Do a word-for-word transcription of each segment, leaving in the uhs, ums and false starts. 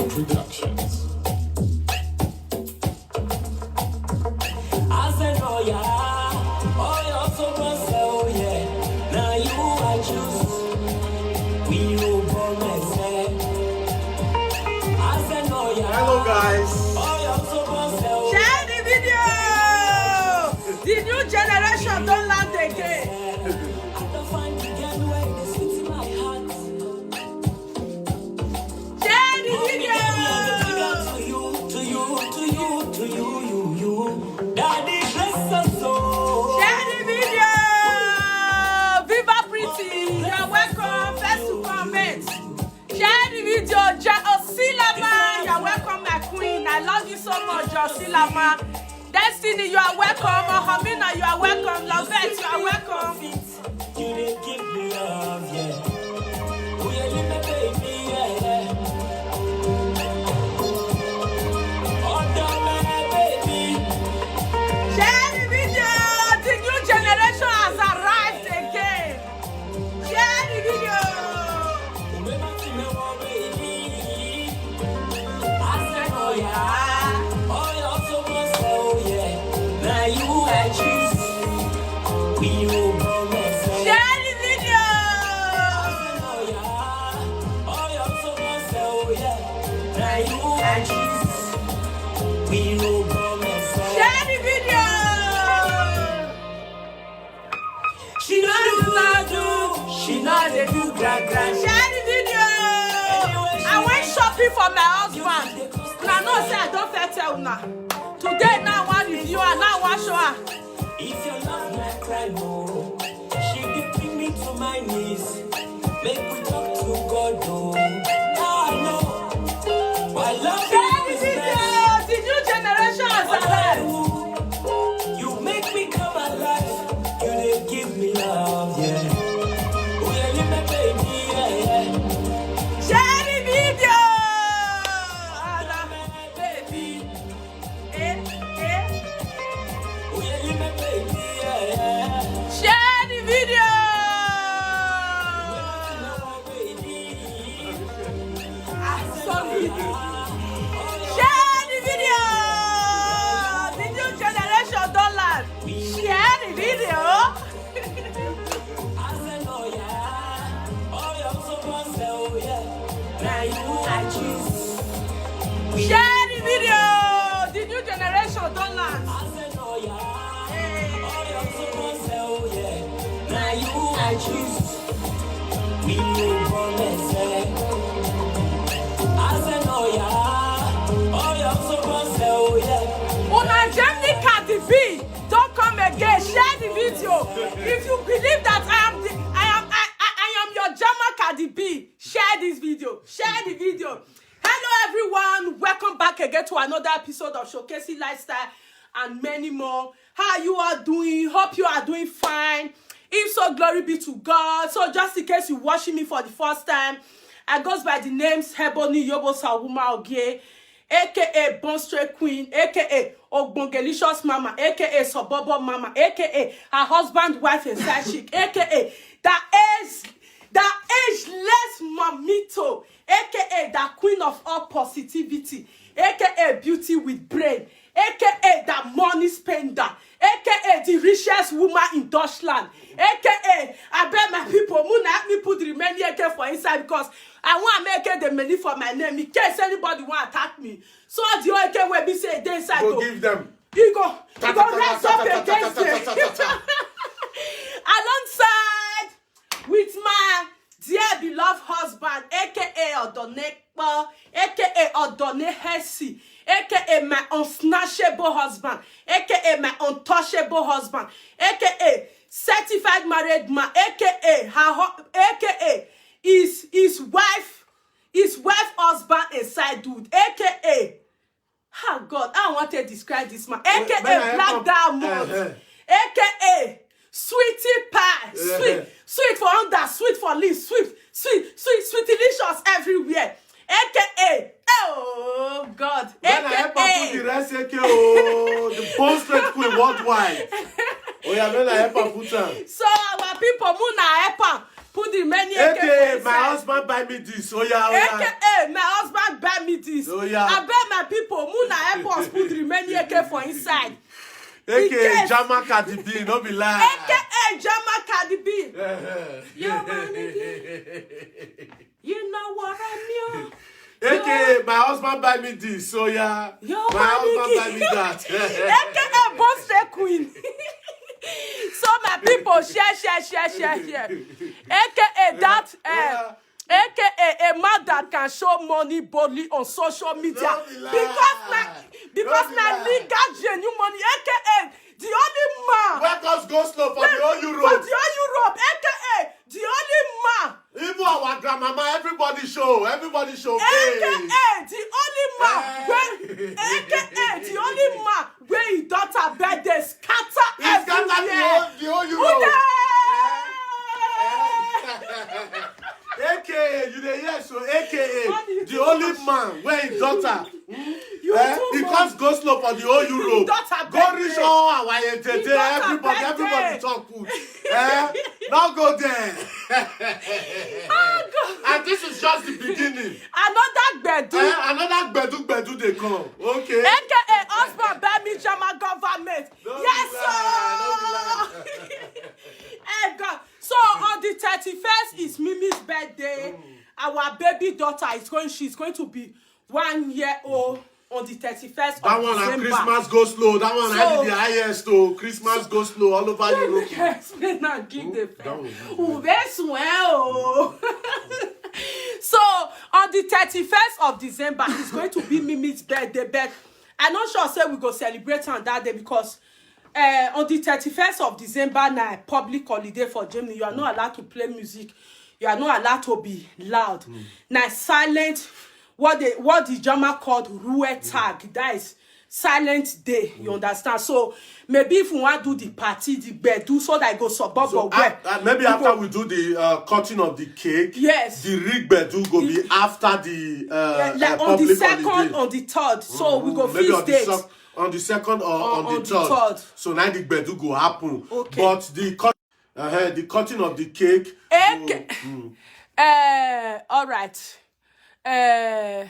Productions. As an oya, oya so go sell, yeah. Now you I choose. We no go mess, eh. As an oya, Hello, guys. oya so go sell. Share the video. The new generation don't land again. I don't find the girl where they sweet my heart. Share the video. To you, to you, to you, to you, you, you. Daddy bless us so. Share the video. Viva Pretty, you're welcome. First to comment. Share the video. Ja- Osilama, you're welcome, my queen. I love you so much, Josilama. Destiny, you are welcome. Ohamina, you are welcome. Lovette, you are welcome. You dey give me love, yeah. Oh yeah, you my baby, yeah, yeah. Oh, my baby. Share the video. The new generation has arrived again. Share the video. Share the video. Share the video. She know the do, she know they do gra gra. Share the video. I went shopping for my husband. Una know say I don't fair tell una. Today now I wan review and now I wan show her. If your love na crime, oh, she dey bring me to my knees. Make we talk to God, oh. Ah, no. My love Share the is video. best. The new generation has arrived. You make me come alive. You dey give me love, yeah. Oh yeah, you my baby, yeah, yeah. Share the video. My baby, Eh, eh. oh yeah, you my baby, yeah, yeah. Share the video. My baby. Ah, sorry. Share the video. The new generation don land. Share the video. Share the video. The new generation don land. Una Germany Cardi B don come again. Share the video. If you believe that I am the, I am I, I, I am your German Cardi B, share this video. Share the video. Hello everyone, welcome back again to another episode of Showcasing Lifestyle and many more. How you are doing? Hope you are doing fine. If so, glory be to God. So just in case you watching me for the first time, I goes by the names Ebony Yobo Sawuma Ogie, aka Bond Straight Queen, aka Ogbongelicious Mama, aka Sobobo Mama, aka her husband, wife, and side chick, aka that is that ageless Mamito, aka that queen of all positivity, aka beauty with brain, aka that money spender, aka the richest woman in Dutchland, aka I beg my people, Muna help me put the remaining A K for inside because I want to make the money for my name in case anybody want attack me. So the A K will be say they inside Go go. Give them. He go, he go rise up against them. Alongside with my dear beloved husband, aka Odonekpo, aka Odone Hesi, aka my unsnatchable husband, aka my untouchable husband, aka certified married man, aka her, hu- aka his his wife, his wife husband and side dude, aka Ah, God, I want to describe this man. A K A When I Black come- Diamond. Uh-huh. A K A Sweetie Pie. Sweet. Uh-huh. Sweet for under, sweet for lips, sweet, sweet, sweet, sweet delicious everywhere. A K A Oh God. When I help her put the A K A rest A K O, the Bond Straight Queen worldwide. Oh yeah, when I help her put her. So our people, Muna help her put the many A K for A K A, my inside. Husband buy me this. Oh yeah, oh yeah. A K A my husband buy me this. Oh yeah. Abeg, my people, muna help us put the remaining A K for inside. A K A case- Jama Cardi B, no be lie. A K A Jama Cardi B. Eh, Your money, you know what I mean? eh. A K A my husband buy me this, so yeah. Your My husband money. Buy me that. A K A Boss Queen. So my people, share, share, share, share, share. A K A that, uh, A K A a man that can show money boldly on social media. No be lie. Because na because No be na lie. Legal genuine money. A K A the only man. Where goes go slow for the whole For Europe. the whole Europe, A K A the only man. Even our grandmama, everybody show, everybody show. A K A the only man Eh. wey A K A the only man wey him daughter birthday scatter He scatter the everywhere. whole, the whole Europe. Una! A K A, you dey hear so? A K A Money the too only much. Man wey him daughter. Hmm? You Eh? too He much. Cause go slow for the whole Europe. daughter Go birthday. Reach all our Him entete. daughter Everybody, birthday. Everybody talk good. Eh? Now go there. Oh, God. And this is just the beginning. Another gbedu. Eh? Another gbedu gbedu dey come. Okay. A K A husband buy me German government. No be Yes, lie, no be sir. Eh, God. So on the thirty-first is Mimi's birthday. Our baby daughter is going, she's going to be one year old on the thirty-first That of one and December. Christmas go slow. That one So- I be the highest though. Christmas go slow all over Let me Europe. Explain and give the That one. Ube swear o. So on the thirty-first of December is going to be Mimi's birthday, but I no sure say we go celebrate on that day because uh, on the thirty-first of December na public holiday for Germany. You are not allowed to play music. You are not allowed to be loud. Na silent. What the what the German called Ruhetag. That is silent day. You understand? So maybe if we want do the party, the gbedu, so that I go suburb So, or where. af- uh, maybe after we do the uh, cutting of the cake, Yes. the rig gbedu go be after the uh, Yeah, like uh, on the public second, holiday. on the third. So we go Maybe fix on the, date. sec- on the second or On- on, the, on the third. Third. So now the gbedu go happen. Okay. But the cut, uh, the cutting of the cake. Okay. Go, mm. Uh, all right. Uh,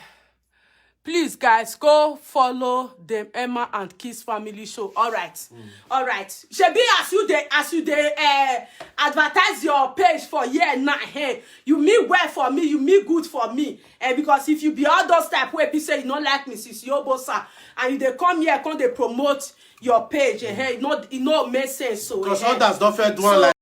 please, guys, go follow them Emma and Kiss Family Show. All right. All right. Shebi as you dey as you dey uh, advertise your page for here now, hey, you mean well for me, you mean good for me. And because if you be all those type where be say you not like Missus Yobosa and you dey come here, come dey promote your page, eh, hey, it not it not make sense. So Because eh. Others don't fair do one So- like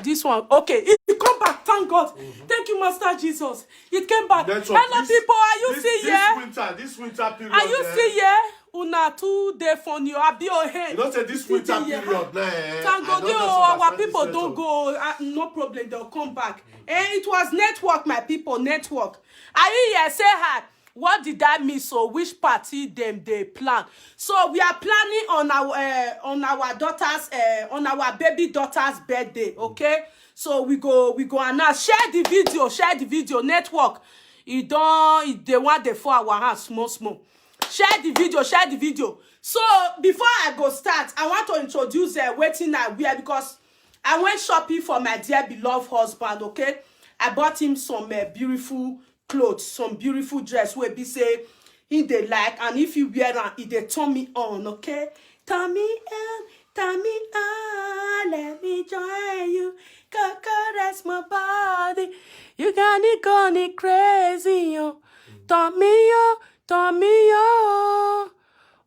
This one, okay, it, it come back. Thank God, thank you, Master Jesus. It came back. Network, Hello, this- people. Are you this, still this here? Winter, this winter period. Are you eh, still here? Una too dey funny o. Abi o hey. You know, say this Still winter dey here. Period now. Eh, Thank I God, don't oh, know our some people this don't network. Go. Uh, no problem, they'll come back. Eh, it was network, my people, network. Are you here? Say hi. What did I miss? So which party them they plan? So we are planning on our uh, on our daughter's uh, on our baby daughter's birthday. Okay, so we go we go and now share the video, share the video. Network, you don't you, they want the four hour hands small small. Share the video, share the video. So before I go start, I want to introduce uh, wetin I wear because I went shopping for my dear beloved husband. Okay, I bought him some uh, beautiful clothes, some beautiful dress wey be say he dey like, and if you wear am, e dey turn me on. Okay, turn me on, turn me on, let me join you. Go caress my body, you got it going crazy, yo. Turn me on, turn me on.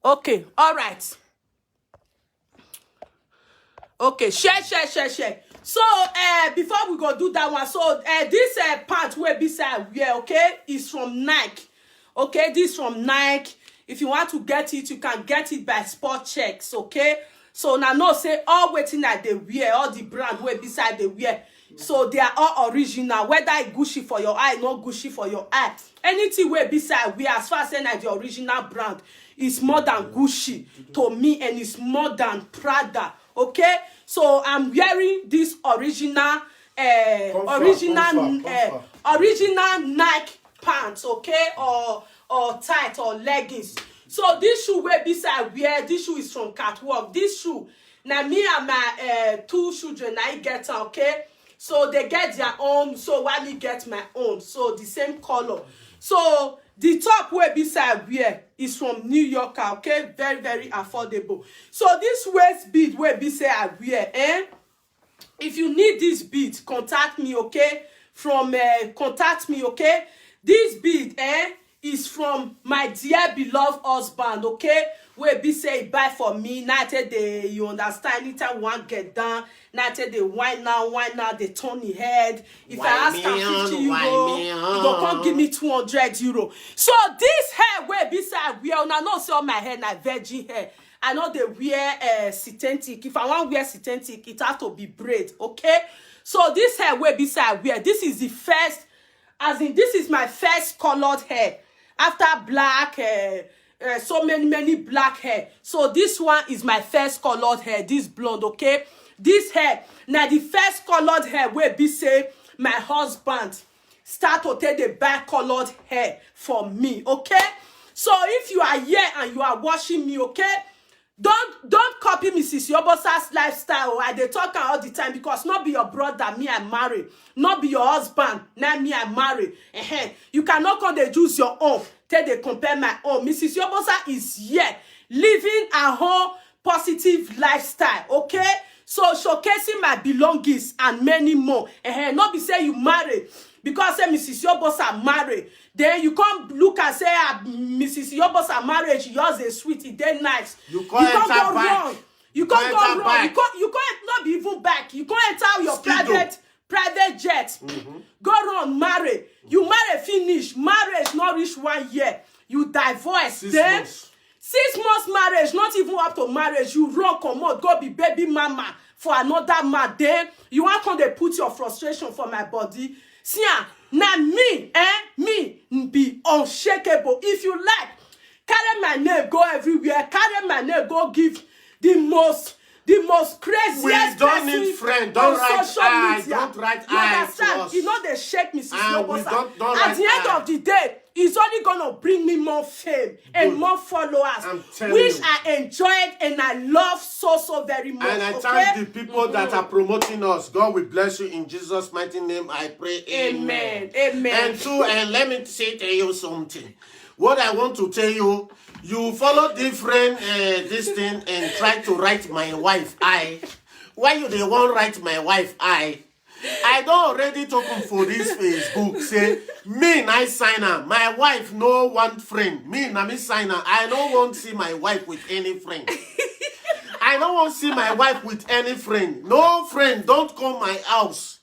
Okay, all right. Okay, share, share, share, share. So, uh, before we go do that one, so uh, this uh, pant wey be say I wear, okay, is from Nike. Okay, this from Nike. If you want to get it, you can get it by Sport Checks. Okay, so now know say all wetin I dey wear, all the brand wey be say I dey wear, so they are all original. Whether e Gucci for your eye, not Gucci for your eye, anything wey be say I wear, as far as say na the original brand, is more than Gucci to me, and it's more than Prada. Okay, so I'm wearing this original, uh, Comfort, original, comfort, uh, comfort. Original Nike pants, okay, or or tight or leggings. So this shoe wey be say I wear, this shoe is from Catwalk. This shoe, now me and my uh, two children, I get am, okay. So they get their own, so why me get my own? So the same color. So the top wey be say I wear is from New Yorker, okay? Very, very affordable. So this waist bead wey be say I wear, eh? If you need this bead, contact me, okay? From uh, contact me, okay? This bead, eh, is from my dear beloved husband, okay? Wey be say he buy for me. Now I tell the, you understand, anytime one get down, now I tell the wine now, wine now, they turn the head. If I ask am fifty euro, he go come give me two hundred euro. So this hair wey be say I wear, una know say all my hair na virgin hair. I no dey wear uh, synthetic. If I wan wear synthetic, it have to be braid, okay? So this hair wey be say I wear, this is the first, as in, this is my first colored hair after black, uh, uh, so many, many black hair. So this one is my first colored hair, this blonde, okay? This hair, now the first colored hair wey be say my husband start to take the buy colored hair for me, okay? So if you are here and you are watching me, okay, don't don't copy Missus Yobosa's lifestyle. Oh, I dey talk am all the time, because not be your brother me I marry, not be your husband na me I marry. Ehen. You cannot come dey use your own take dey compare my own. Missus Yobosa is here living her own positive lifestyle, okay? So showcasing my belongings and many more. Ehen. Not be say you marry because say Missus Yobosa marry, then you come look and say, ah, Missus Yobosa marriage, yours is sweet, e dey nice. You come enter go back. Wrong. You come go wrong. You come, you come not be even back. You come enter your private private jet. Mm-hmm. Go run marry. You marry finish. Marriage not reach one year. You divorce. Six then months. Six months marriage, not even up to marriage, you run comot go be baby mama for another man. Then you wan come dey put your frustration for my body. See am, na me, eh, me be unshakable. If you like, carry my name go everywhere. Carry my name go give the most the most craziest person on social media. We don't need friend. Don't write I. Don't write I to us. You understand? You know they shake me since. At the end of the day, it's only gonna bring me more fame and more followers, which I enjoyed and I love so, so very much. And I thank the people that are promoting us. God will bless you in Jesus' mighty name. I pray. Amen. Amen. And two, and let me say to you something. What I want to tell you, you follow different uh, this thing and try to write my wife I. Why you dey wan write my wife I? I don already talk am for this Facebook say me na I sign am. My wife no want friend. Me na me sign am. I no want see my wife with any friend. I no want see my wife with any friend. No friend, don't come my house.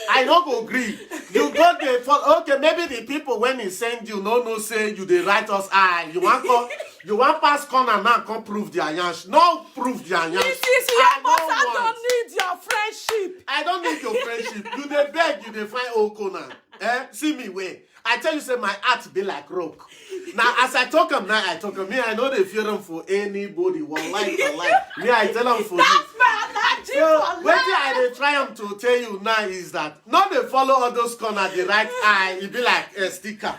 I no go gree. You go dey for, okay, maybe the people when he send you no know say you dey write us I. You wan come, you wan pass corner now come prove their yansh. No prove their yansh. Missus Yobosa don't need your friendship. I don't need your friendship. You dey beg, you dey find old corner. Eh? See me way. I tell you say my heart be like rock. Now as I talk am now, I talk am. Me, I no dey fear am for anybody. Wallahi, wallahi. Me, I tell am for you. That's my allergy for life. So wetin I dey try am to tell you now is that no dey follow all those corner dey write I. E be like a sticker.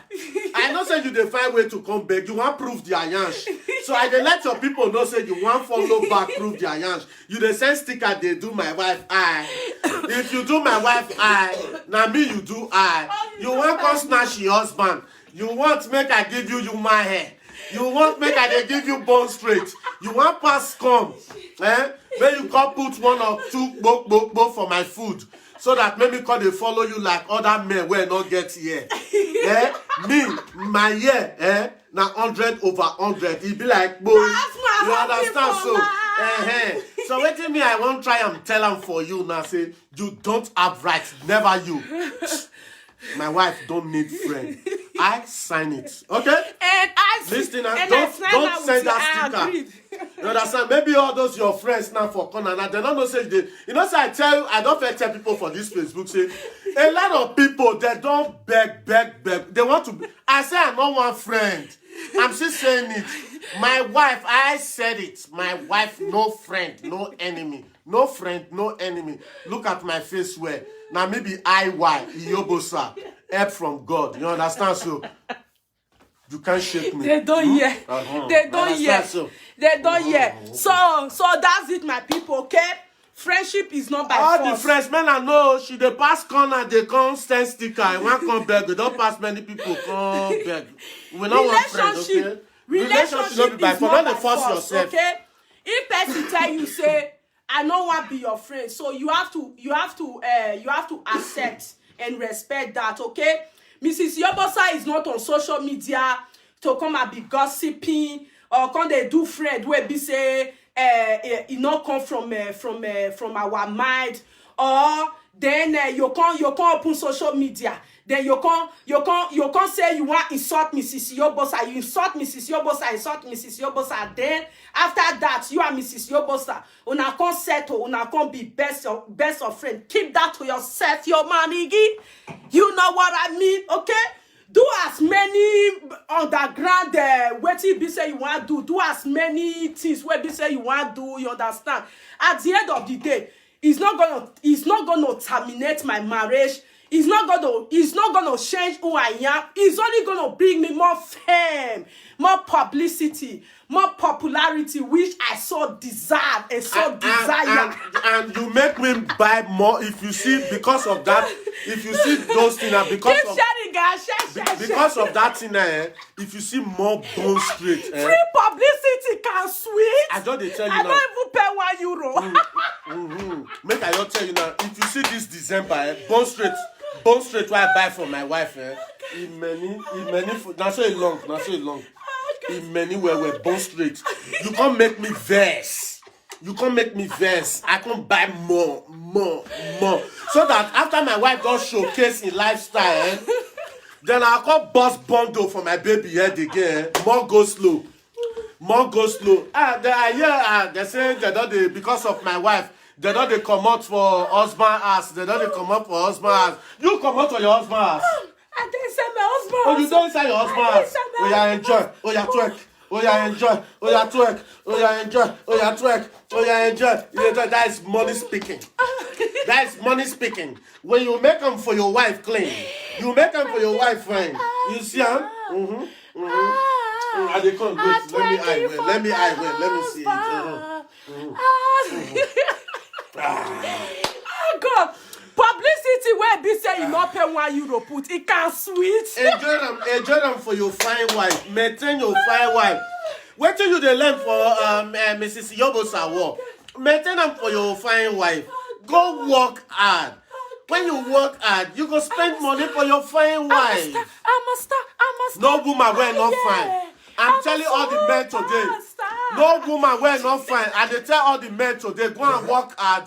I know say you dey find way to come beg. You wan prove their yansh. So I dey let your people know say you wan follow back prove their yansh. You dey send sticker dey do my wife I. If you do my wife I, na me you do I. You wan come snatch your husband. You want make I give you human hair. You want make I dey give you bone straight. You wan pass come. Eh? Make you come put one or two gbo gbo gbo for my food. So that make me come dey follow you like other men wey no get here. Eh? Me, my year, eh? Na hundred over hundred. E be like boy. You understand so? Eh, eh. So wetin me I wan try am tell am for you now say you don't have right. Never you. My wife don't need friend. I sign it. Okay? And I Listen, and I don't, sign don't that send with you. That I sticker. Agreed. You understand? Maybe all those your friends now for corner now, they don't know say they. You know, say I tell you, I don't fit tell people for this Facebook say a lot of people they don't beg, beg, beg. They want to. I say I no want friend. I'm still saying it. My wife, I said it. My wife, no friend, no enemy. No friend, no enemy. Look at my face well. Now maybe I Y Iyobosa. Help from God. You understand? So you can't shake me. They don't hear. Uh-huh. They don't hear. So. They don't hear. So, so that's it, my people, okay? Friendship is not by all the force. French men I know, she dey pass corner, dey come send sticker. I wan come beg. We don pass many people, come beg. We no want friend, relationship, okay? Relationship no be by force. No dey force yourself. Okay? If person tell you say, "I no wan be your friend," so you have to, you have to, uh, you have to accept and respect that. Okay? Missus Yobosa is not on social media to come and be gossiping or come dey do friend wey be say, uh, e no come from, uh, from, uh, from our mind, or then, uh, you come, you come open social media, then you come, you come, you come say you wan insult Missus Yobosa, you insult Missus Yobosa, insult Missus Yobosa, then after that, you and Missus Yobosa, una come settle, una come be best of, best of friend. Keep that to yourself, your mamigi. You know what I mean, okay? Do as many underground, uh, wetin be say you wan do. Do as many things wey be say you wan do. You understand? At the end of the day, it's not gonna, it's not gonna terminate my marriage. It's not gonna, it's not gonna change who I am. It's only gonna bring me more fame, more publicity, more popularity, which I so deserve and so desire. And, and, and you make me buy more. If you see, because of that, if you see those things, and because of, sharing, guys, share, share, because of that thing, eh, if you see more Bond Street, eh, free publicity can sweet. I just dey tell you now. I don't even pay one euro. Mm-hmm. Make I just tell you now. If you see this December, eh, Bond Street, Bond Street, wey I buy for my wife, eh, e many, e many. Now so e long, now so e long. E many well well, Bond Street. You come make me vex. You come make me vex. I come buy more, more, more. So that after my wife don showcase im lifestyle, eh, then I come burst bundle for my baby head again. More go slow. More go slow. Ah, they, I hear, ah, they say they don dey, because of my wife, they don dey comot for husband house. They don dey comot for husband house. You comot for your husband house. I dey inside my husband house. Oh, you dey inside your husband house. Oh, yeah, enjoy. Oh, yeah, twerk. Oh, yeah, enjoy. Oh, yeah, twerk. Oh, yeah, enjoy. Oh, yeah, twerk. Oh, yeah, enjoy. You enjoy. That is money speaking. That is money speaking. When you make am for your wife clean, you make am for your wife fine. You see am? Mm-hmm. Mm-hmm. Mm, I dey come. Wait, let me eye well. Let me eye well. Let me see it. Uh-huh. Oh God, publicity wey be say you no pay one euro put, e can sweet. Enjoy am, enjoy am for your fine wife. Maintain your fine wife. Wetin you dey learn for, um, uh, Missus Yobo Sawo? Maintain am for your fine wife. Go work hard. When you work hard, you go spend money for your fine wife. I'm a star. I'm a star. I'm a star. No woman wey no fine. I'm telling all the men today. No woman wey no fine. I dey tell all the men today, go and work hard.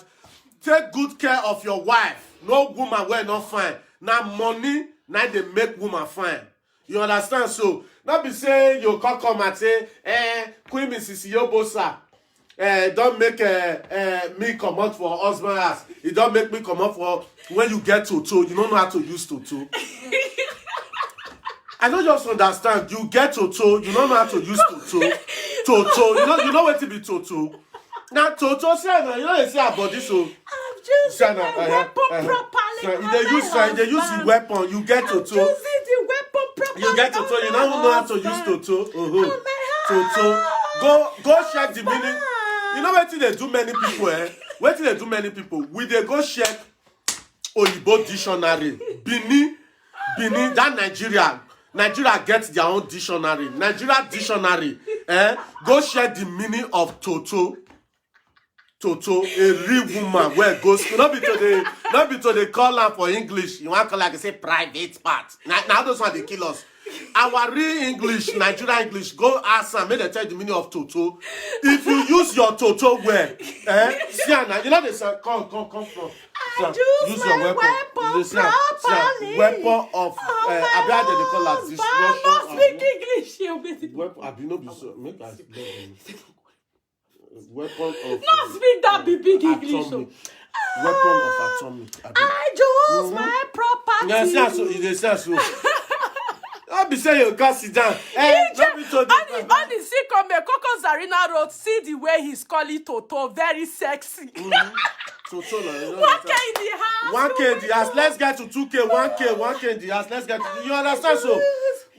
Take good care of your wife. No woman wey no fine. Na money na dey make woman fine. You understand? So no be say you come come and say, eh, Queen Missus Yobosa, eh, don make, eh, eh, me comot for husband house. E don make me comot for, when you get toto, you no know how to use toto. I no just understand. You get toto, you no know how to use toto. Toto, you know, you know wetin be toto? Na toto, see am now, you no dey see her body so. I'm using my weapon properly. See, you dey use, you dey use the weapon, you get toto. I'm using the weapon properly. You get toto, you no know how to use toto. Oh, toto. Go, go check the meaning. You know wetin dey do many people, eh? Wetin dey do many people? We dey go check Oyibo dictionary. Benin, Benin, that Nigeria, Nigeria get their own dictionary. Nigeria dictionary, eh? Go check the meaning of toto. Toto, a real woman wey go school. No be to dey, no be to dey call am for English. You wan call am like say private part. Na, na those one dey kill us. Our real English, Nigeria English, go ask am, make dem tell you the meaning of toto. If you use your toto well, eh? See am now, you know the sound. Come, come, come from. I use your weapon properly. Weapon of, eh, abi how dem dey call am? Destruction of. Speak English. Weapon, abi no be so. Make I weapon of. No speak that big big English o. Weapon of atomic. I use my property. Yeah, see am so, you dey see am so. No be say you go sit down. Eh, no be to dey. Honey, see come here, Koko Zarina Road. See the way he's calling toto, very sexy. Toto na, you know. One K in the house. One K in the house. Let's get to two K. One K, one K in the house. Let's get to, you understand? So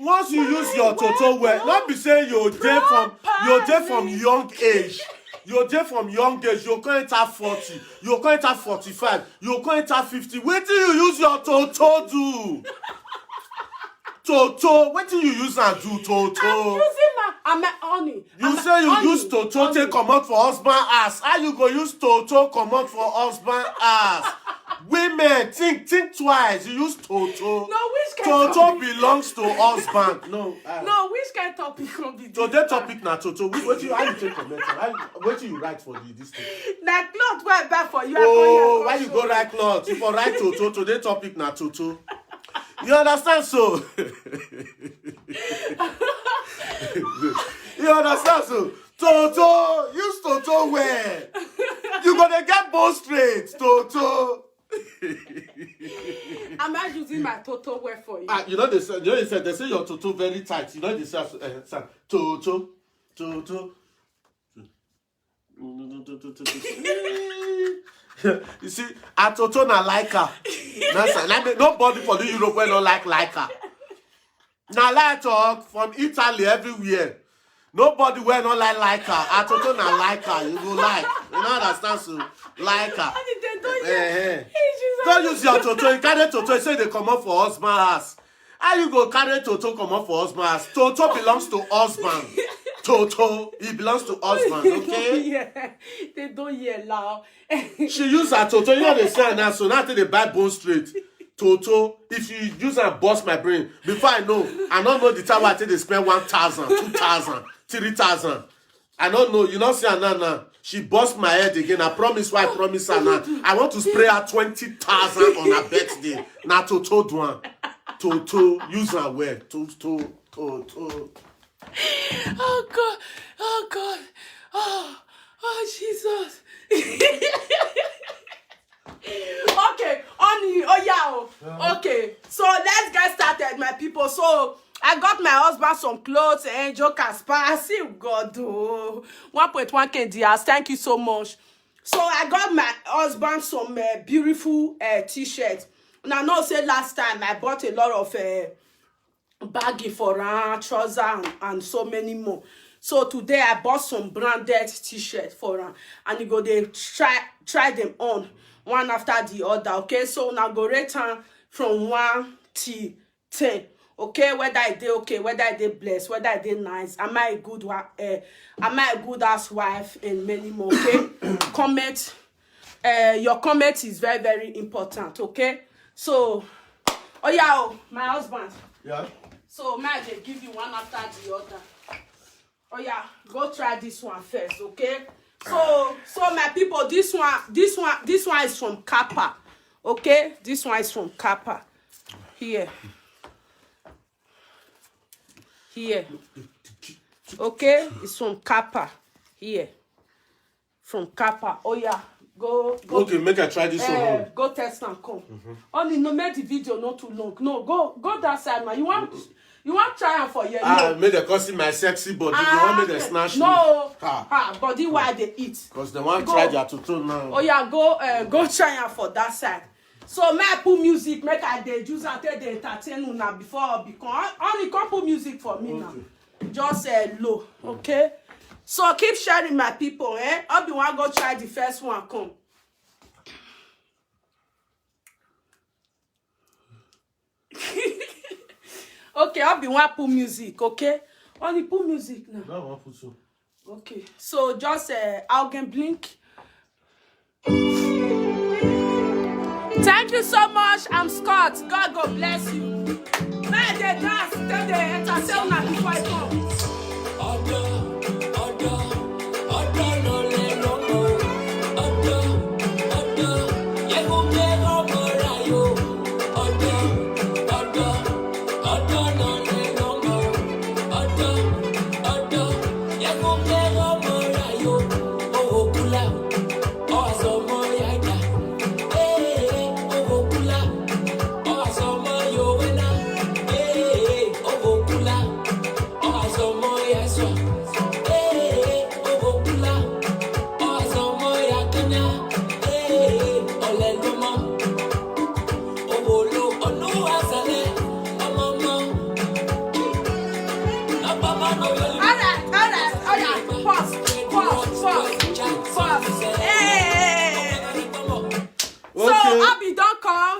once you use your toto well, no be say you dey from, you dey from young age. You dey from young age, you come enter forty, you come enter forty-five, you come enter fifty. Wetin you use your toto do? Toto, wetin you use am do toto? I'm using my I'm a honey. You say you use toto take comot for husband ass. How you go use toto comot for husband ass? Women, think think twice. You use toto. No, which kind Toto topic? Belongs to husband. No. Uh, No, which kind topic come be this? Today topic na toto. Which wetin you how you take comment? How you- wetin you write for the this thing? Na cloth wey I buy for you. I Oh, come why here you come go write cloth? You for write toto. Today topic na toto. You understand so? You understand so? Toto, use toto well. You gonna get bone straight, toto. Am I using my toto well for you? Ah, you know they say, you know they say, they say your toto very tight. You know they say, uh, say toto, toto. You see, atoto na like her. That's like nobody for the Europe wey no like like her. Na lie talk from Italy everywhere. Nobody wey no like like her. Atoto na like her. You go like. You no understand so like her. Honey, they don't hear. Eh, eh. Hey, Jesus. Don't use your toto. You carry toto. You say they comot for husband house. How you go carry toto comot for husband house? Toto belongs to husband. Toto, it belongs to husband. They don't Okay. Hear. They don't hear loud. She use her toto. You know they say now. So now they buy bone straight. Toto, if you use and bust my brain. Before I know, I don't know the time I take they spend one thousand, two thousand, three thousand. I don't know. You know, see her now, now. She bust my head again. I promise why I promise her now. I want to spray her twenty thousand on her birthday. Now, Toto, do one. Toto, use her well. Toto, Toto. Oh God, oh God, oh, oh Jesus. Okay, honey, oh yeah, oh. Okay, so let's get started, my people. So I got my husband some clothes and Joker Spa. See God, oh, one point one K D S. Thank you so much. So I got my husband some uh, beautiful uh, t-shirts. Now, no say last time I bought a lot of uh, baggy for her, trouser and, and so many more. So today I bought some branded t-shirt for her, and you go they try try them on one after the other. Okay, so now go rate her from one to ten. Okay, whether I dey okay, whether I dey blessed, whether I dey nice, am I a good one? Uh, am I a good housewife and many more? Okay, comment. Uh, your comment is very very important. Okay, so oh yeah, oh, my husband. Yeah. So may I dey give you one after the other. Oh yeah, go try this one first, okay? So so my people, this one, this one, this one is from Kappa. Okay, this one is from Kappa. Here. Here. Okay, it's from Kappa. Here. From Kappa. Oh yeah. Go go Okay, make I try this one. eh, On. Go test and come. Only no make the video not too long. No, go go that side, man. You want you want try am for here? Ah, No. make dem come see my sexy body. You want make dem snatch me? No. Ah. Ah, body why they eat. Because they want Go. Try their tutu now. Oh yeah, go uh, go try am for that side. So may I put music, make I dey use am take dey entertain una before I become. Only come put music for me now. Just uh, low, okay? So keep sharing, my people. Eh, Obi wan go try the first one. Come. Okay, Obi wan put music, okay? Only put music now. That one put so. Okay, so just uh, Augen Blink. Thank you so much. I'm Scott. God go bless you. May the dance, then they entertain una before I come.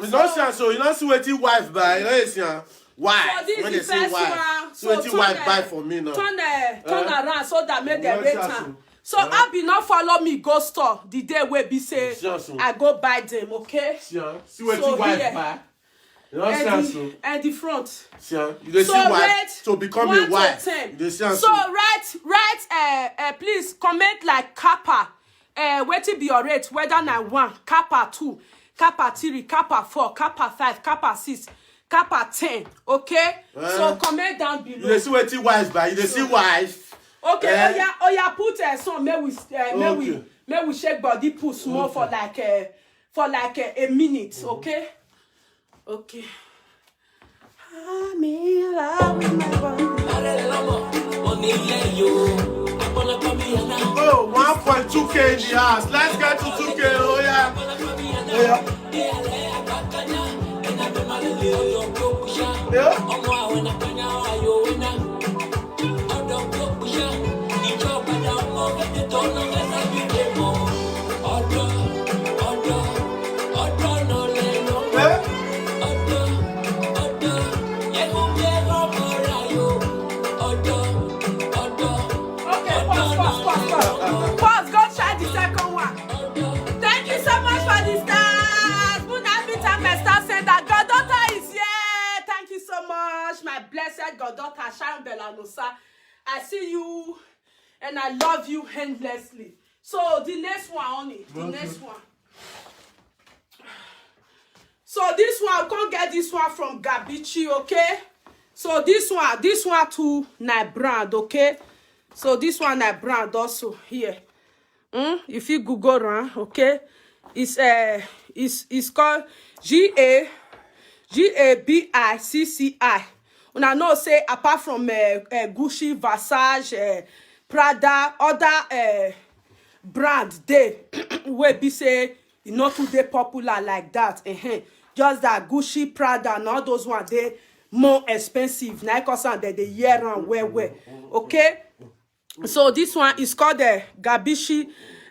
You don't see am so, you don't see wetin wife buy, you don't see am. Why? So this is the first one. So wetin wife buy for me now? Turn, uh, turn around so that make dem rate am. So Abi no follow me go store the day wey be say I go buy them, okay? See wetin wife buy. You don't see am so. And the front. See am. You dey see wife to become a wife. You dey see am so. So write, write, uh, uh, please comment like kappa. Uh, wetin be your rate? Whether na one, kappa two, kappa three, kappa four, kappa five, kappa six, kappa ten. Okay? So comment down below. You dey see wetin wife buy. You dey see wife. Okay, oya, oya, put, uh, some, make we, uh, make we, make we shake body, put small for like, uh, for like, uh, a minute, okay? Okay. I'm in love with my body. Oh, one point two K in the house. Let's get to two K. Oh, yeah. Oh, yeah. Yeah. Okay, pause, pause, pause, pause. Pause, go try the second one. Thank you so much for the stars. Good night, Peter, my star sender. Goddaughter is here. Thank you so much, my blessed goddaughter, Sharon Bella Nosa. I see you and I love you endlessly. So the next one, honey, the next one. So this one, we can't get this one from Gabichi, okay? So this one, this one too, na brand, okay? So this one na brand also here. Hmm? If you Google am, okay? It's, uh, it's, it's called G A, G A B I C C I. Una know say apart from, uh, uh, Gucci, Versace, uh, Prada, other, uh, brand dey wey be say e no too dey popular like that. Ehen. Just that Gucci, Prada, and all those ones dey more expensive. Na cause am dem dey hear am well well. Okay? So this one is called the Gabishi,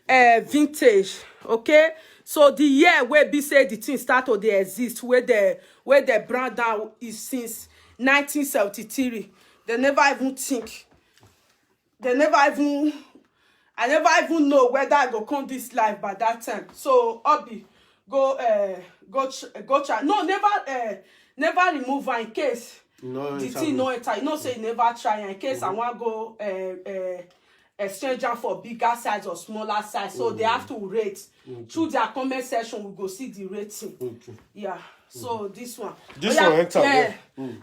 uh, Vintage. Okay? So the year wey be say the thing start to dey exist, wey the, wey the brand down is since nineteen seventy-three. They never even think. They never even, I never even know whether I go come this life by that time. So Obi, go, uh, go ch- go try. No, never, uh, never remove her in case the thing no enter. You know say you never try in case I want go, uh, uh, exchange am for bigger size or smaller size. So they have to rate. Through their comment section, we go see the rating. Yeah. So this one. This one enter, yeah.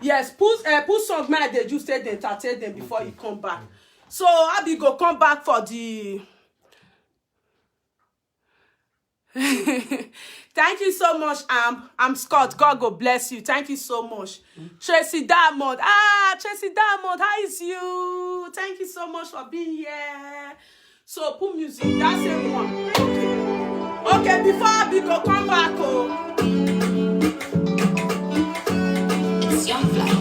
Yes, put, uh, put song, man, they just say they entertain them before you come back. So Abi go come back for the Thank you so much. Um, I'm Scott. God go bless you. Thank you so much. Tracy Diamond. Ah, Tracy Diamond, how is you? Thank you so much for being here. So put music. That same one. Okay. Okay, before Abi go come back, oh. It's Young Flight.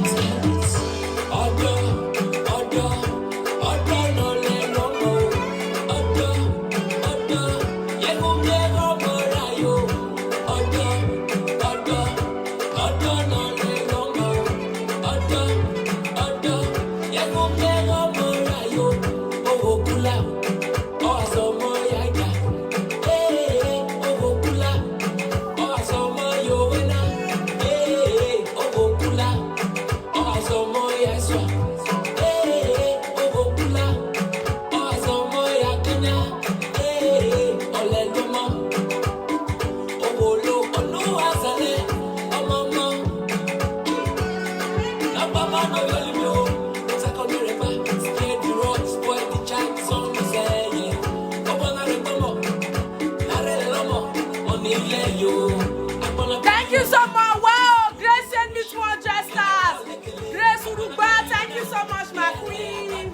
Thank you so much. Wow, Grace send me two hundred stars. Grace Urugba, thank you so much, my queen.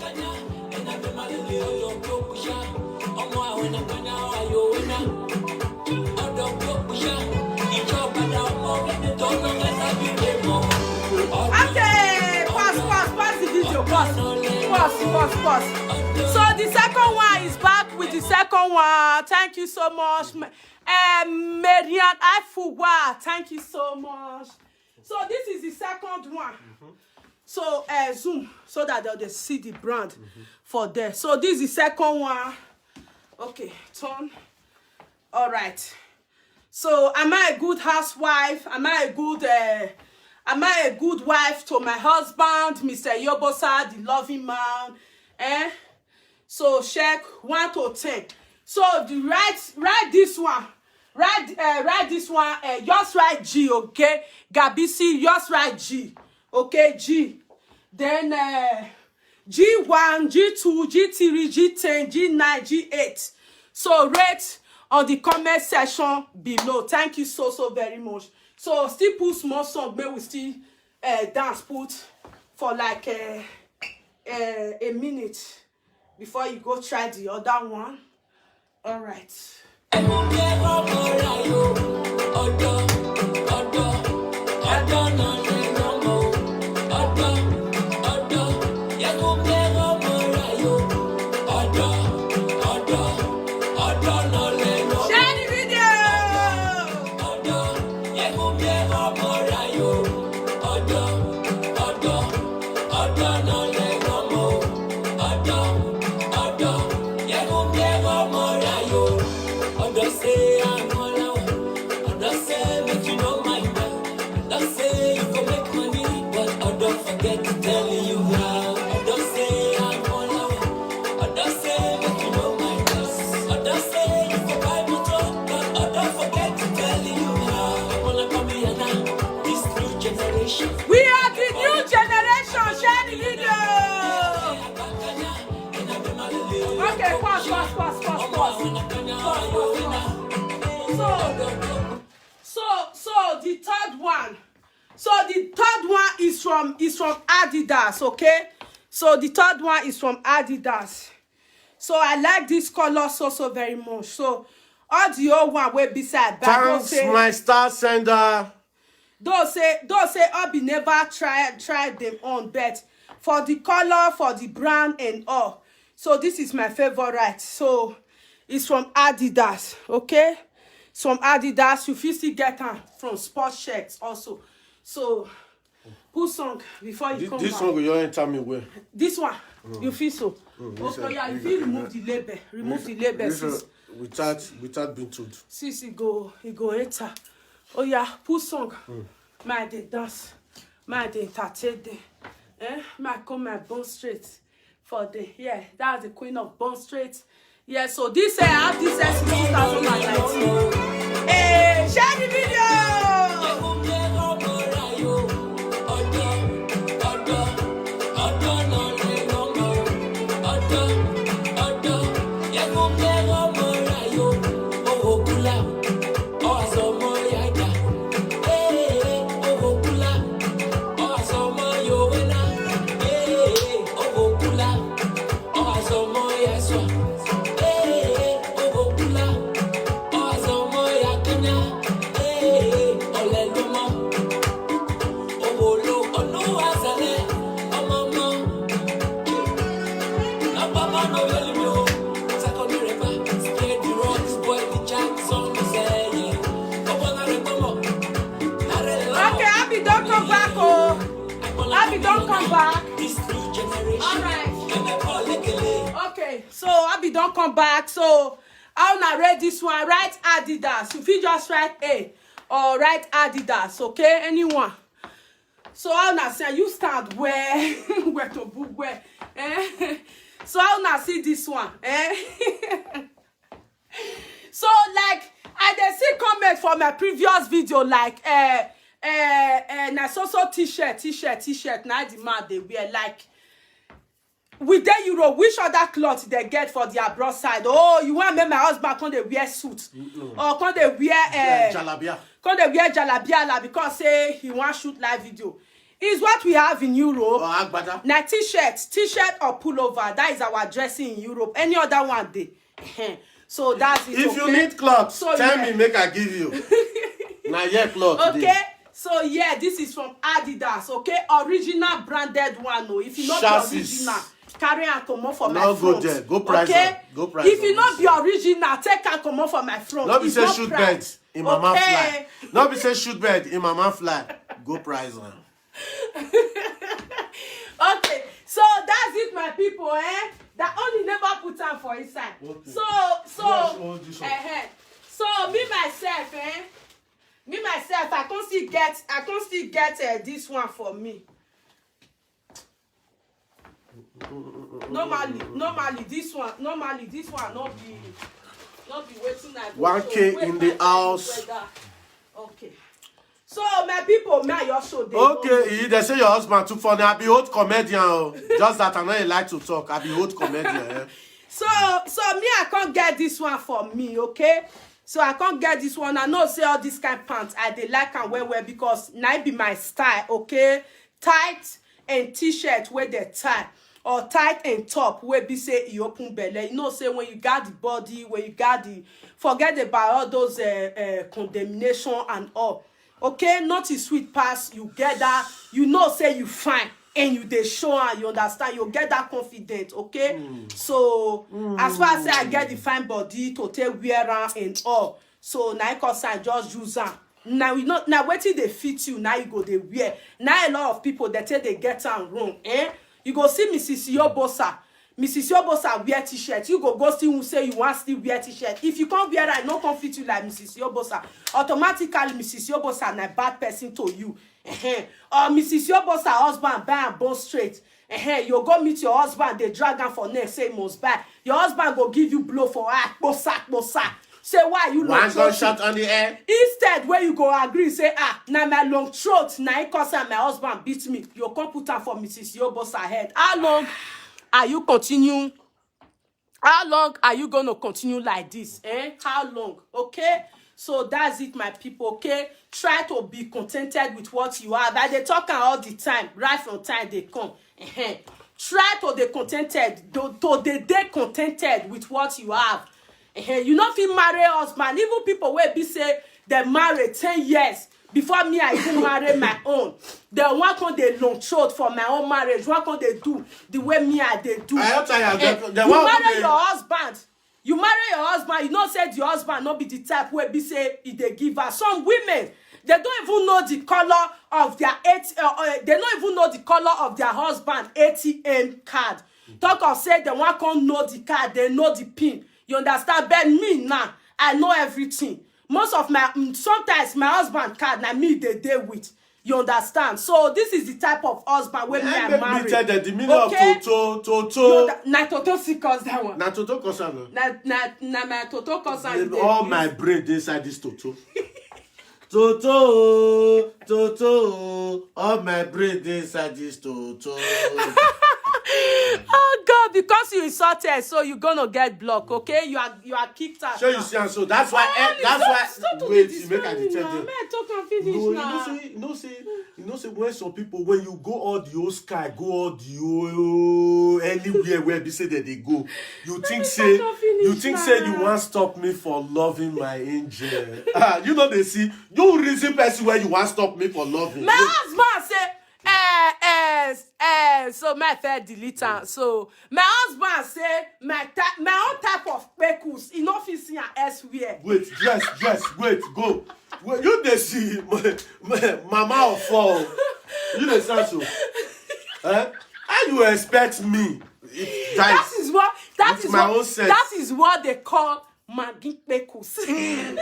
Okay, pause, pause, pause the video, pause, pause, pause, pause. So the second one is back with the second one. Thank you so much. Uh, Marian Ifuwa, thank you so much. So this is the second one. So uh, zoom so that they see the brand for there. So this is the second one. Okay, turn. All right. So am I a good housewife? Am I a good uh, am I a good wife to my husband, Mister Yobosa, the loving man? Eh? So check one to ten. So the write write this one. Write uh, write this one. Uh, just write G, okay? Gabisi, just write G, okay? G. Then uh, G one, G two, G three, G ten, G nine, G eight. So rate on the comment section below. Thank you so so very much. So still put small song, may we still uh, dance put for like uh, uh, a minute before you go try the other one. All right. Share the video. Odo say I'm all out. Odo say make you no mind her. Odo say you go make money, but Odo forget to tell you how. Odo say I'm all out. Odo say make you no mind her. Odo say you go buy motor, but Odo forget to tell you how. I'm gonna come here now. This new generation. We are the new generation. Share the video. Okay, pause, pause, pause, pause, pause. Pause, pause, pause. So, so, so the third one. So the third one is from is from Adidas, okay? So the third one is from Adidas. So I like this color so so very much. So all the old one wey be say I buy, go Thanks, say my star sender. Though say though say Obi never try try them on, but for the color, for the brand and all. So this is my favorite. So it's from Adidas, okay? It's from Adidas. You fit still get am from Sport Chek also. So put song before you This, come this back. Song will enter me well. This one, you feel so? Mm, this Okay, one, yeah, you this fit one, remove the label. Remove this the one, label, this one, sis. Without without being told. Sis, e go e go enter. Oh yeah, put song. My dey dance. My dey entertain them. Eh? My come my bone straight for the yeah. That's the queen of bone straight. Yeah, so this uh, I have this uh, since two thousand and nineteen. Hey, share the video. Okay, Abby don come back. Oh, Abby don come back. All right. Okay, so Abby don come back. So how una rate this one? Write Adidas. You fit just write A or write Adidas. Okay, anyone. So how una say you stand where where to book where? Eh? So how una see this one? Eh? So like I dey see comment for my previous video like eh eh eh na so so t-shirt t-shirt t-shirt na the man dey wear like we dey Europe, which other cloth they get for the abroad side? Oh, you want make my husband come dey wear suit or come dey wear uh, jalabia come dey wear jalabia la because say he wan shoot live video. Is what we have in Europe. Or agbada. Na t-shirt, t-shirt or pullover. That is our dressing in Europe. Any other one day. So that's it. If okay? You need cloth, so, tell yeah. Me, make I give you. Na here cloth. Okay. Dey. So yeah, this is from Adidas. Okay, original branded one. Oh, if you not original, carry am comot for my front. No go there. Go price am. Go price am. If e no be original, take am comot for my front. No be say shoot bird in mama fly. No be say shoot bird in mama fly. Go price am. Okay, so that's it, my people, eh? That only never put am for inside. Okay. So, so, eh, so me myself, eh? Me myself, I can't still get, I can't still get uh, this one for me. Normally, normally this one, normally this one not be, not be waiting. One K in the house. Okay. So my people, may I also dey. Okay, they say your husband too funny. I be old comedian. Oh. Just that I know you like to talk. I be old comedian. Eh? So, so me, I can't get this one for me, okay? So I can't get this one. I know say all this kind pants, I dey like am well well because na be my style, okay? Tight and t-shirt where they tie or tight and top where be say you open belly. You know say when you got the body, when you got the, forget about all those uh, uh, condemnation and all. Okay, not is sweet pass, you get that, you know say you fine and you dey show am, you understand, you get that confidence, okay? Mm. So mm. As far as say I get the fine body to take wear am and all, so na cause I just use am. Now you know now wetin dey fit you, now you go dey wear. Now a lot of people that say they get am wrong, eh? You go see Missus Yobosa. Missus Yobosa wear t-shirt. You go go still say you want still wear t-shirt. If you can't wear, I no come fit you like Missus Yobosa. Automatically, Missus Yobosa na bad person to you. Or Missus Yobosa husband buy and bone straight. You go meet your husband, they drag am for neck, say he must buy. Your husband go give you blow for her, kposa, kposa. Say why you long throat? One gunshot on the air. Instead, where you go agree, say, ah, now my long throat, now it cause am my husband beat me. You come put am for Missus Yobosa head. How long are you continue? How long are you gonna continue like this? Eh? How long? Okay? So that's it, my people. Okay? Try to be contented with what you have. I dey talk am all the time, right from time they come. Try to dey contented, to, to dey dey contented with what you have. You no fit marry husband. Even people wey be say dem marry ten years before me I even marry my own. Dem wan come dey long throat for my own marriage, wan come dey do the way me I dey do. I don tell you, you marry your husband, you marry your husband, you know say the husband no be the type wey be say e dey give her. Some women, they don't even know the color of their eight, uh, uh, they don't even know the color of their husband A T M card. Talk of say they wan come know the card, they know the pin. You understand? But me now, I know everything. Most of my mm, sometimes my husband card na me they dey with. You understand? So this is the type of husband wey me I marry. Tell them the meaning of toto, toto. Na toto see cause that one. Na toto cause am. Na na na my toto cause am. All my brain dey inside this toto. Toto, toto, all my brain dey inside this toto. Oh God, because you insulted, so you gonna get blocked, okay? You are you are kicked out. So you see, and so that's why eh, that's why wait, you make I tell you. Make I talk and finish now. You know say, you know say, you know say when some people when you go all the old sky, go all the old anywhere where be say that they go. You think say you think say you want stop me for loving my angel. Ah, you know they see you reason person where you want stop me for loving. My husband say, eh, eh, eh, so my fair delete am. So my husband say my type, my own type of pekus, e no fit see am elsewhere. Wait, dress, dress, wait, go. Wait, you dey see mama of four. You dey sound so. Eh? How you expect me? That is what that is my own sense. That is what they call Maggi pekus. Hmm?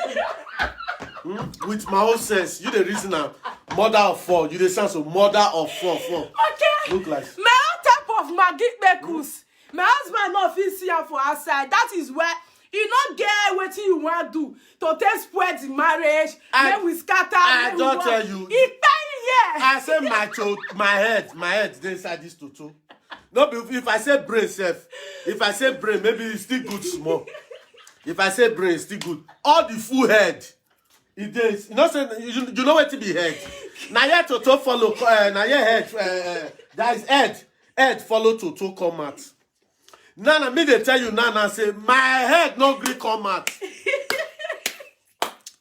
With my own sense, you the reason now. Mother of four, you the sense of mother of four, four. Okay. Look like my own type of Maggi pekus. My husband no fit see am for outside. That is where you no get wetin you wan do to take spoil the marriage. I, make we scatter. I don tell you. He pay here. I say my to, my head, my head dey inside this toto. No be if I say brain sef, if I say brain, maybe e still good small. If I say brain, e still good. All the full head, e dey. You know say you, you know wetin be head? Na here toto follow. Uh, na here head. Uh, that is head. Head follow toto come out. Now na me dey tell you now, now say my head no gree come out.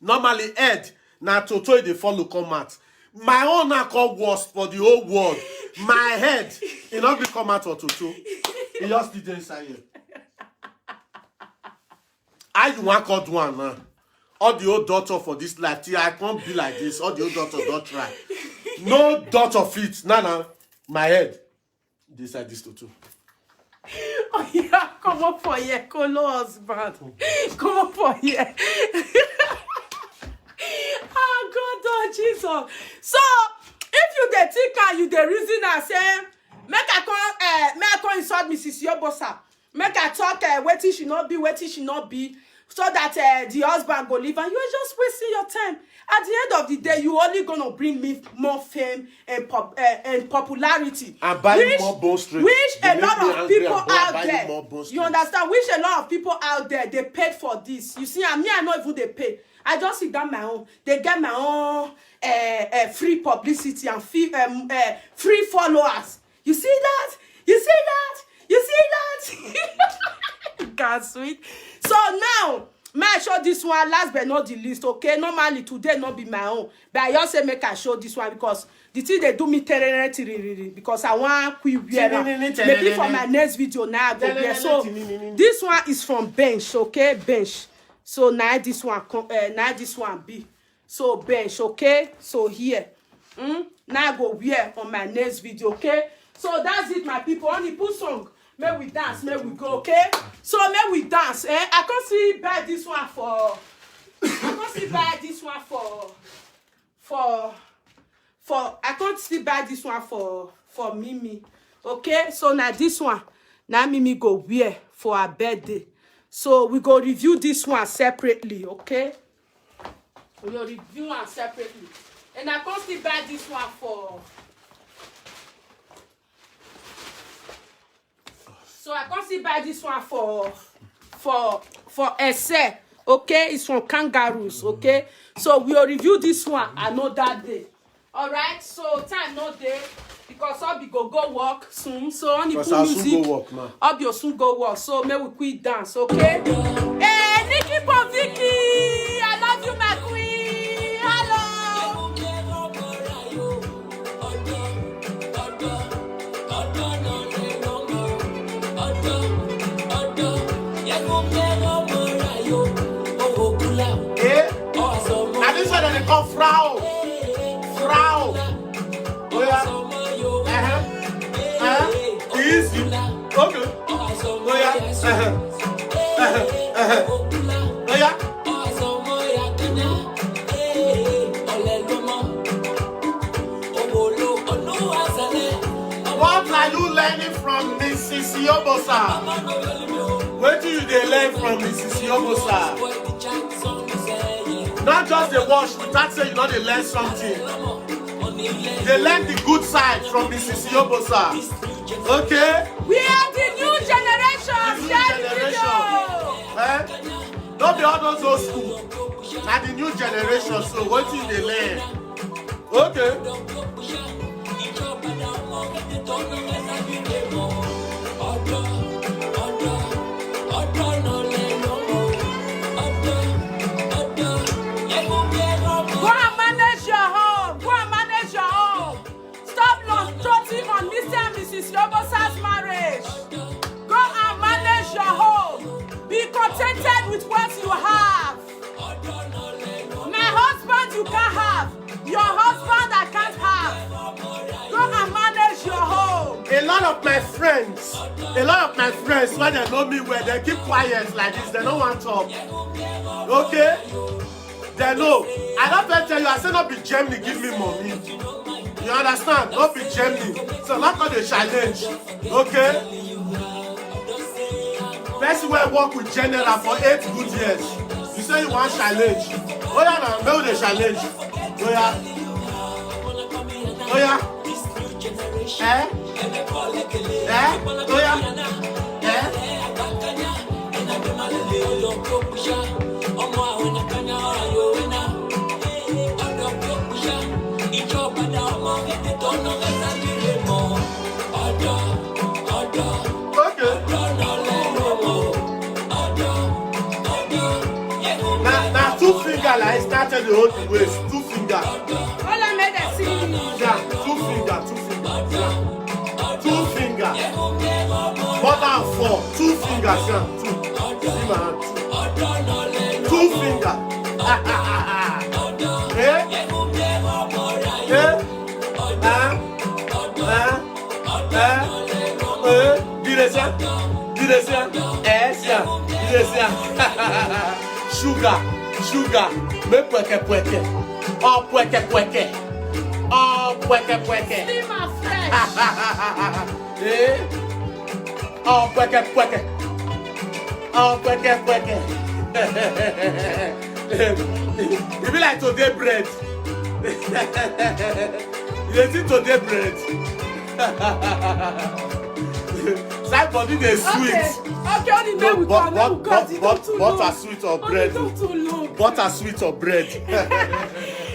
Normally head na toto e dey follow come out. My own na call worst for the whole world. My head e no gree come out for toto. E just still dey inside here. How you wan come do am now? All the old doctor for this life, till I come be like this, all the old doctor don try. No doctor fit. Now, now, my head. This side, this to two. Oh yeah, come up for here, Kolo husband. Come up for here. Oh God, oh Jesus. So if you dey think and you dey reason and say, make I come, uh, make I come insult Missus Yobosa. Make I talk uh, wetin she no be, wetin she no be, so that uh, the husband go leave, and you are just wasting your time. At the end of the day, you only gonna bring me more fame and pop, uh, and popularity. And buy which, more bone straight. Which a lot of people out there, you understand? Which a lot of people out there, they paid for this. You see, and me, I no even dey pay. I just sit down my own. They get my own uh, uh, free publicity and free, um, uh, free followers. You see that? You see that? You see that? God sweet. So now, may I show this one last but not the least, okay? Normally today not be my own, but I just say make I show this one because the thing they do me terere tiriri because I want quick wear am. Maybe for my next video now I go wear. So this one is from Bench, okay? Bench. So now this one come, uh, now this one be. So Bench, okay? So here. Mm? Now I go wear on my next video, okay? So that's it, my people. Only put song. May we dance, may we go, okay? So may we dance, eh? I can't see buy this one for. I can't see buy this one for, for, for. I can't see buy this one for for Mimi, okay? So now this one, now Mimi go wear for her birthday. So we go review this one separately, okay? We go review am separately. And I can't still buy this one for. So I can't still buy this one for for for Ese. Okay, it's from Kangaroos. Okay, so we will review this one another day. All right, so time no dey because Obi go go work soon. So only put music. Obi go soon go work. So may we quit dance, okay? Hey, Nikki Poviki, I love you, my queen. Hello. Eh? Now this one they call Frau. Frau. Oh yeah. Uh-huh. Uh-huh. Easy. Okay. Oh yeah. Uh-huh. Uh-huh. Uh-huh. Oh yeah. What are you learning from Missus Yobosa? What do you they learn from Missus Yobosa? Not just the wash, without say you know they learn something. They learn the good side from Missus Yobosa. Okay? We are the new generation. The new generation. Eh? Don't be all those old school. Now the new generation. So what do they learn? Okay. Stop long trotting on Mister and Missus Yobosa's marriage. Go and manage your home. Be contented with what you have. My husband you can't have. Your husband I can't have. Go and manage your home. A lot of my friends, a lot of my friends, when they know me well, they keep quiet like this. They don't want talk. Okay? They know. I don't tell you, I say not be Germany, give me money. You understand? Not be Germany. So not call the challenge. Okay? Person wey work with general for eight good years, you say you wan challenge. Oya na, make we dey challenge. Oya. Oya. Eh? Eh? Oya. Eh? Okay. Na, na two finger like I started the whole thing with two finger. All I made a see. Yeah, two finger, two finger. Yeah. Two finger. But Down for two fingers, yeah. Two. See my hand. Two. Two finger. Eh? Eh? Eh? Eh? Eh? Did they say? Did they say? Eh? Yeah. Did they say? Sugar, sugar, make kweke kweke. Oh, kweke kweke. Oh, kweke kweke. Slim and fresh. Eh? Oh, kweke kweke. Oh, kweke kweke. E be like today bread. You dey see today bread. Side body dey sweet. Okay, okay, only make we come, make we come, but, but, butter sweet or bread. Butter sweet or bread.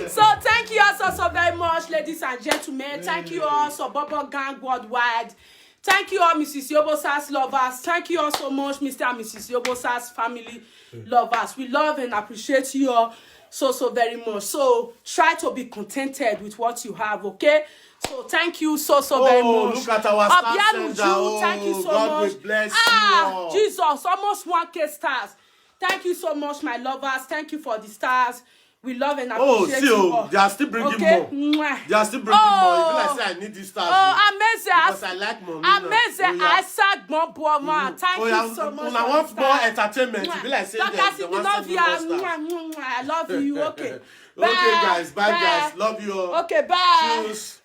So thank you all so, so very much, ladies and gentlemen. Thank you all so, Bobo Gang Worldwide. Thank you all, Missus Yobosas lovers. Thank you all so much, Mister and Missus Yobosas family lovers. We love and appreciate you all so, so very much. So try to be contented with what you have, okay? So thank you so, so very much. Oh, look at our star sender. Obianuju, thank you so much. God will bless you all. Ah, Jesus, almost one K stars. Thank you so much, my lovers. Thank you for the stars. We love and appreciate you all. Oh, see, oh, they are still bringing more. They are still bringing more. E be like say I need these stars. Oh, amazing. Because I like money now. Amazing. Oh, yeah. Asagbon Buoma. Thank you so much. Una want more entertainment? E be like say they want to give us stars. Dorcas Igbinobi, I love you. Okay. Okay, guys. Bye, guys. Love you all. Okay, bye. Cheers.